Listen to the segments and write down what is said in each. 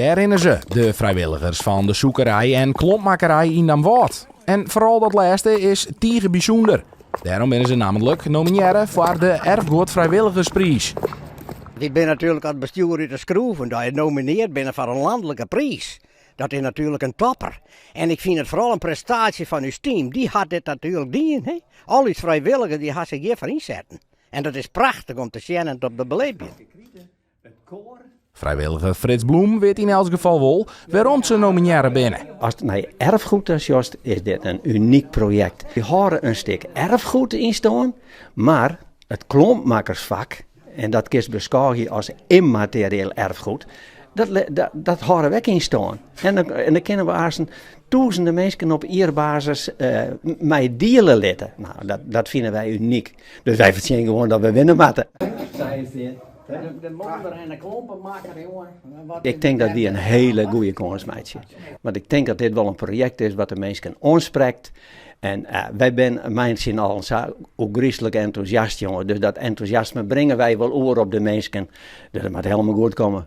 Dêr rinne se, de frijwilligers fan de Sûkerei en Klompmakkerij yn Damwâld. En foaral dat lêste is tige bysûnder. Dêrom binne se nammentlik nominearre foar de Erfgoed Frijwilligerspriis. Wy binne natuerlik as bestjoer út de skroeven dat je nomineard binne foar in lanlike priis. Dat is natuerlik in topper. En ik fyn it foaral in prestaasje fan ús team. Dy hat dit natuerlik dien. He. Al ús frijwilligers dy ha sich hjirfoar ynsetten. En dat is prachtich om te sjen en te belibjen. Frijwilliger Frits Bloem wit yn elts gefal wol wêrom't se nominearre binne. Ast nei erfgoed ta sjochst, is dit in unyk projekt. Wy hâlde in stik erfgoed yn stân, mar it klompmakkersfak, en dat kinst beskôgje as ymmaterieel erfgoed, dat, dat hâlde we ek yn stân. En dan, en dan kinne we aansten tûzenen minsken op jierbasis uh, mei diele litte. Nou, dat, dat fine wy unyk. Dus wy fertsjinje gewoan dat we winne moatte. De monder en de klompenmakker, jonge. Ik tink dat wy in hiele goede kâns meitsje. Want ik tink dat dit wol in projekt is wat de minsken oansprekt. En uh, wy binne mei syn allen sa ôfgryslik entûsjast, jonge. Dus dat entûsjasme bringe wy wol oer op de minsken. Dus dat moat helemaal goed komme.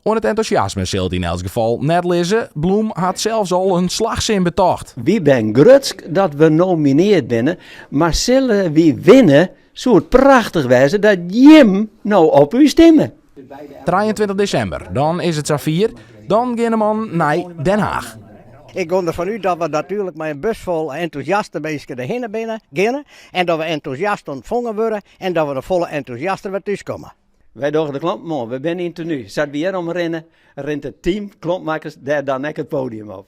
Oan it entûsjasme sil it yn elts gefal net lizze. Bloem hat sels al in slachsin betocht. Wy binne grutsk dat we nomineard binne, mar sille wy winne, soe it prachtich wêze dat jim no op ús stimme. 23 desimber, dan is it safier. Dan gean de mannen nei Den Haag. Ik gean derfan út dat we natuerlik mei in bus fol entûsjaste minsken derhinne binne, geane en dat we entûsjast ûntfongen wurde en dat we der folle entûsjaster wer thús komme. Wy dogge de klompen oan, we binne yn tenu. Sa't wy hjir omrinne, rint it team klompmakkers dêr dan ek it podium op.